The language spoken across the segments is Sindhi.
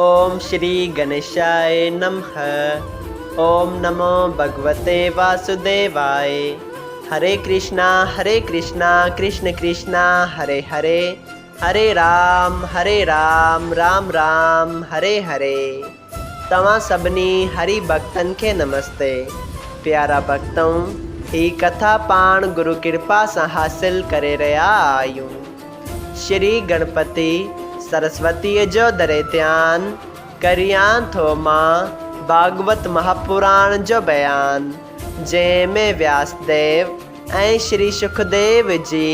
اوم شري گنيشاء نمھ اوم نمو ڀڳوتي واسوديواء هري ڪرشنا هري ڪرشنا ڪرشن ڪرشنا هري هري هري رام هري رام رام رام هري هري توهان سڀني هري ڀڳتن کي نمستي. پيارا ڀڳتؤ هي ڪٿا پاڻ گرو ڪرپا سان حاصل ڪري رهيا آهيون. شري گڻپتي سرسوتيء جو دريڌيان ڪريان ٿو مان ڀاڳوت مهاپراڻ جو بيان جنهن ۾ وياسديو ۽ شري شڪديو جي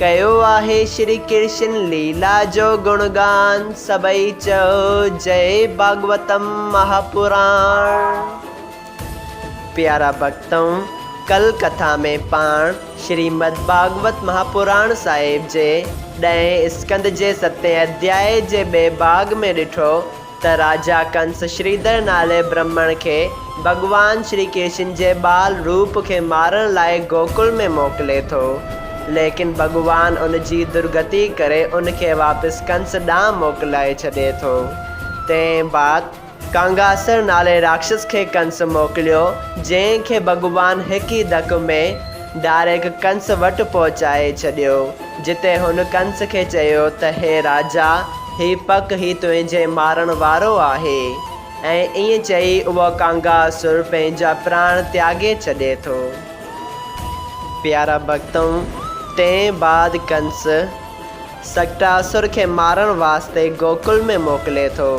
ڪيو آهي شري ڪرشن ليلا جو گڻگان سڀئي چئو جئي ڀاڳوتم مهاپراڻ. پيارا ڀڳتؤ ڪل ڪٿا ۾ پاڻ شريمد ڀاڳوت مهاپراڻ صاحب جي ڏهين اسڪنڌ جي ستين اڌيائي جي ٻئي ڀاڳ ۾ ڏٺو ته راجا ڪنس شريڌر نالي برهمڻ کي ڀڳوان شري ڪرشن جي ٻال روپ کي مارڻ لاء گوڪل ۾ موڪلي ٿو. ليڪن ڀڳوان ان جي درگتي ڪري ان کي واپس ڪنس ڏانهن موڪلائي ڇڏي ٿو. تنهن بعد ڪانگاسر نالي راڪشس کي ڪنس موڪليو، جنهن کي ڀڳوان هڪ ئي ڌڪ ۾ ڊائريڪ ڪنس وٽ پهچائي ڇڏيو، جتي هن ڪنس کي چيو ته هي راجا! هي پڪ هي تنهنجي مارڻ وارو آهي. ۽ ائين چئي اهو ڪانگاسر پنهنجا پراڻ تياڳي ڇڏي ٿو. پيارا ڀڳتؤ! تنهن بعد ڪنس، سڪٽاسر کي مارڻ واسطي گوڪل ۾ موڪلي ٿو،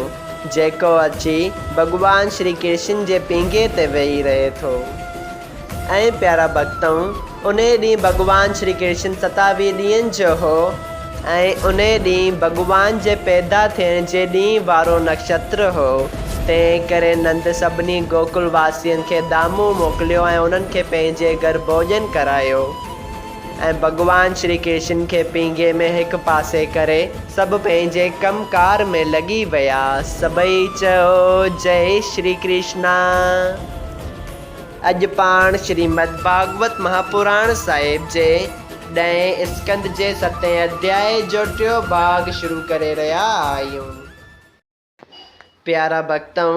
جيڪو اچي ڀڳوان شري ڪرشن جي پينگهي تي ويهي رهي ٿو. ۽ پيارا ڀڳتؤ! انهيء ڏينهن ڀڳوان شري ڪرشن ستاويهه ڏينهن جو هو ۽ انهيء ڏينهن ڀڳوان جي پيدا ٿيڻ جي ڏينهن وارو نڪشتر هو، تنهن ڪري نند سڀني گوڪل واسين کي دامون موڪليو ۽ انهن کي پنهنجي گهر ڀوڄن ڪرايو ۽ ڀڳوان شري ڪرشن کي پينگهي ۾ هڪ پاسي ڪري سڀ پنهنجي ڪم ڪار ۾ لڳي ويا. سڀئي چيو، جئي شري ڪرشنا! اڄ پاڻ شريمد ڀاڳوت مهاپراڻ صاحب جي ڏهين اسڪنڌ جي ستين اڌيائي جو ٽيون ڀاڳ شروع ڪري رهيا آهيون. پيارا ڀڳتؤ!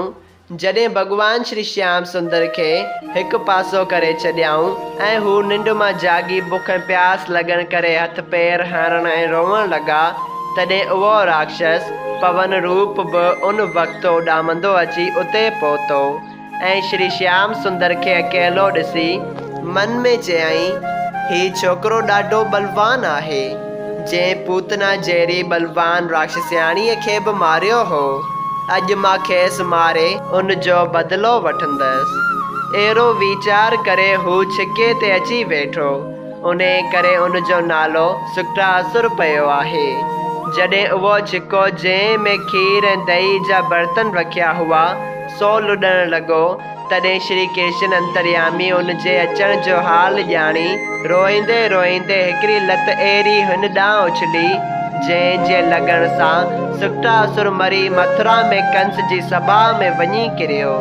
جڏهن ڀڳوان شري شيام سندر کي هڪ پاسو ڪري ڇڏيائون ۽ هو ننڊ مان جاڳي بک ۽ پياس لڳڻ ڪري هٿ پير هڻڻ ۽ روئڻ لڳا، تڏهن اهو راڪشس پون روپ به ان وقت اڏامندو اچي اتي پهتو. ۽ شري شيام سندر کي اڪيلو ڏسي من ۾ چيائين، هي ڇوڪرو ڏاڍو ٻلوان آهي، جنهن پوتنا جهڙي ٻلوان راڪشسياڻيء کي به ماريو هو، اڄ مان کيس ماري ان جو بدلو وٺندس. اهڙو ويچار ڪري هو ڇڪي تي اچي ويٺو. انهيء ڪري ان جو نالو سڪٽاسر پيو آهي. جڏهن اهو ڇڪو جنهن ۾ کير ۽ دهي جا برتن رکيا هئا، سو لڏڻ لڳو، تڏهن شري ڪرشن انتريامي ان جي اچڻ جو حال ڄاڻي، روئيندي روئيندي هڪڙي لت اهڙي هن ڏانهن اڇلي، جنهن جي لڳڻ سان سڪٽاسر مري مٿرا ۾ ڪنس جي سڀا ۾ وڃي ڪريو،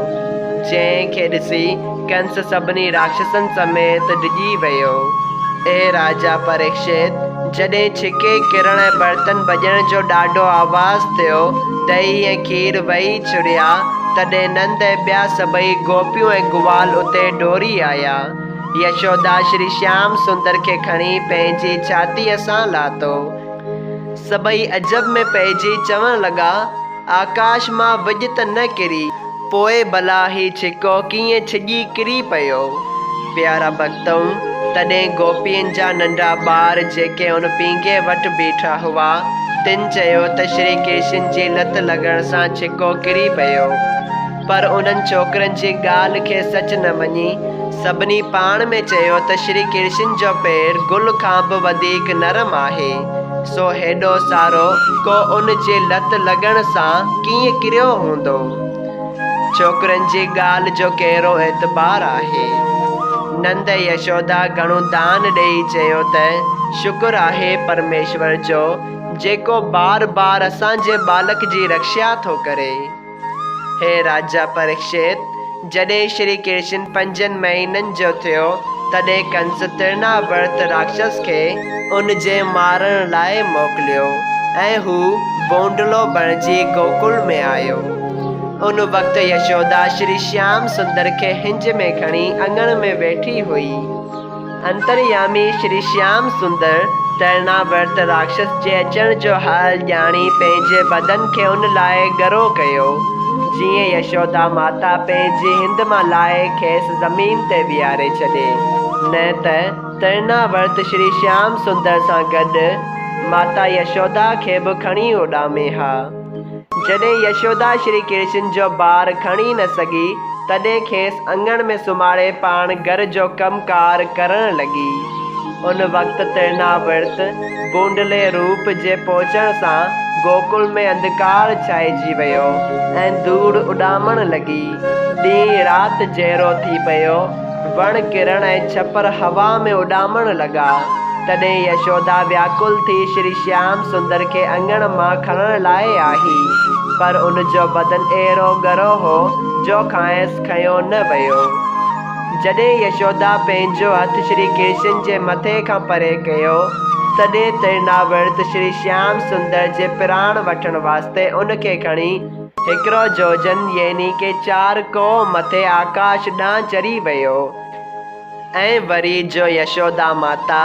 جنهن کي ڏسي ڪنس سڀني راڪشسن سميت ڊڄي ويو. اي راجا پريڪشت! جڏهن ڇڪي ڪرڻ ۽ برتن ڀڄڻ جو ڏاڍو آواز ٿيو، دهي ۽ کير وهي ڇڙيا، تڏهن نند ۽ ٻيا سڀئي گوپيون ۽ گوال اتي ڊوڙي آيا. يشودا شري شيام سندر کي کڻي پنهنجي ڇاتيء سان لاتو. سڀئي عجب ۾ پئجي چوڻ لڳا، آڪاش مان وڄ ته نه ڪري، پوء ڀلا هي ڇڪو ڪيئن ڇڄي ڪري پيو؟ پيارا ڀڳتؤ! تڏهن گوپين جا ننڍا ٻار جيڪي ان پينگهي وٽ بيٺا هئا، تن چيو ته شري ڪرشن جي لت لڳڻ سان ڇڪو ڪري پيو. پر انهن ڇوڪرن جي ڳالهه کي سچ نه مڃي، سڀني پاڻ ۾ چيو ته شري ڪرشن جو پير گل کان به وڌيڪ نرم آهي، سو هيڏو سارو ڪو ان جي لت لڳڻ سان ڪيئن ڪريو هوندو؟ ڇوڪرن جي ڳالهه جو ڪهڙو اعتبار آهي؟ نند يشودا گهڻو دان ڏيئي چيو ته شڪر آهي پرميشور جو، جيڪو بار بار اسان جي ٻالڪ جي رکشا ٿو ڪري. هي راجا پريڪشت! جڏهن شري ڪرشن پنجن مهينن جو ٿيو، تڏهن ڪنس ترناورت راڪشس کي ان جي مارڻ لاء موڪليو ۽ هو ڀونڊلو بڻجي گوڪل ۾ آيو. ان وقت يشودا شري شيام سندر کي هنج ۾ کڻي اڱڻ ۾ ويٺي هئي. انتريامي شري شيام سندر ترڻاورت راڪشس جي اچڻ جو حال ڄاڻي پنهنجي بدن کي ان لاء ڳرو ڪيو، جيئن يشودا ماتا پنهنجي هنڌ مان لاهي کيس زمين تي ويهاري ڇڏي، نه ته ترڻاورت شري شيام سندر سان گڏ ماتا يشودا کي به کڻي اڏامي ها. جڏهن يشودا شري ڪرشن جو بار کڻي نه سگهي، تڏهن کيس اڱڻ ۾ سمهاري پاڻ گهر جو ڪم ڪار ڪرڻ لڳي. ان وقت ترناورت ڀونڊلي روپ جي پهچڻ سان گوڪل ۾ انڌڪار ڇانئجي ويو ۽ ڌوڙ اڏامڻ لڳي. ڏينهن رات جهڙو ٿي پيو. وڻ ڪرڻ ۽ ڇپر هوا ۾ اڏامڻ لڳا. تڏهن يشودا وياڪل ٿي شري شيام سندر کي اڱڻ مان کڻڻ لاء آئي، پر ان جو بدن اهڙو ڳرو هو جو کانئس کنيو نه ويو. جڏهن يشودا پنهنجو هٿ شري ڪرشن جي مٿي کان پري ڪيو، تڏهن ترناورت شري شيام سندر جي پراڻ وٺڻ واسطي ان کي کڻي هڪڙو جوجن يعني ڪي چار ڪوهه مٿي آڪاش ڏانهن چڙهي ويو. ۽ وري جو يشودا ماتا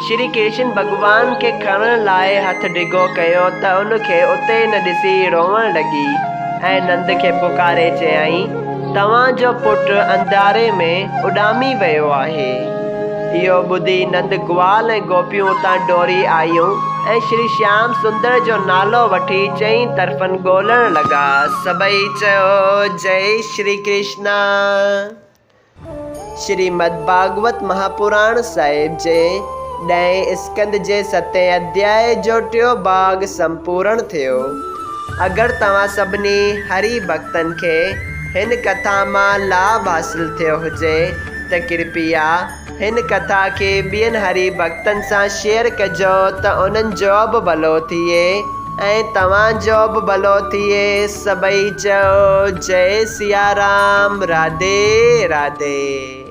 شري ڪرشن ڀڳوان کي کڻڻ لاء هٿ ڊگهو ڪيو ته ان کي اتي نه ڏسي روئڻ لڳي ۽ نند کي پڪاري چيائين، توهان جو پٽ انڌاري ۾ اڏامي ويو آهي. اهو ٻڌي نند گوال ۽ گوپيون اتان ڊوڙي آيون ۽ شري شيام سندر جو نالو وٺي چئين طرفن ڳولڻ لڳا. سڀئي چيو، جئي شري ڪرشنا. شريمد ڀاڳوت مهاپراڻ صاحب جي ڏهين اسڪنڌ جي ستين اڌياء جو ٽيون ڀاڳ سمپورڻ ٿيو. اگر توهان سڀني هري ڀڳتن کي هن ڪٿا مان لاڀ حاصل ٿيو هجي ته ڪرپيا هن ڪٿا کي ٻين هري ڀڳتن سان شيئر ڪجو ته انهن جو به ڀلو ٿئي ۽ توهان جو به ڀلو ٿئي سڀئي چئو جئي سيارام راڌي راڌي.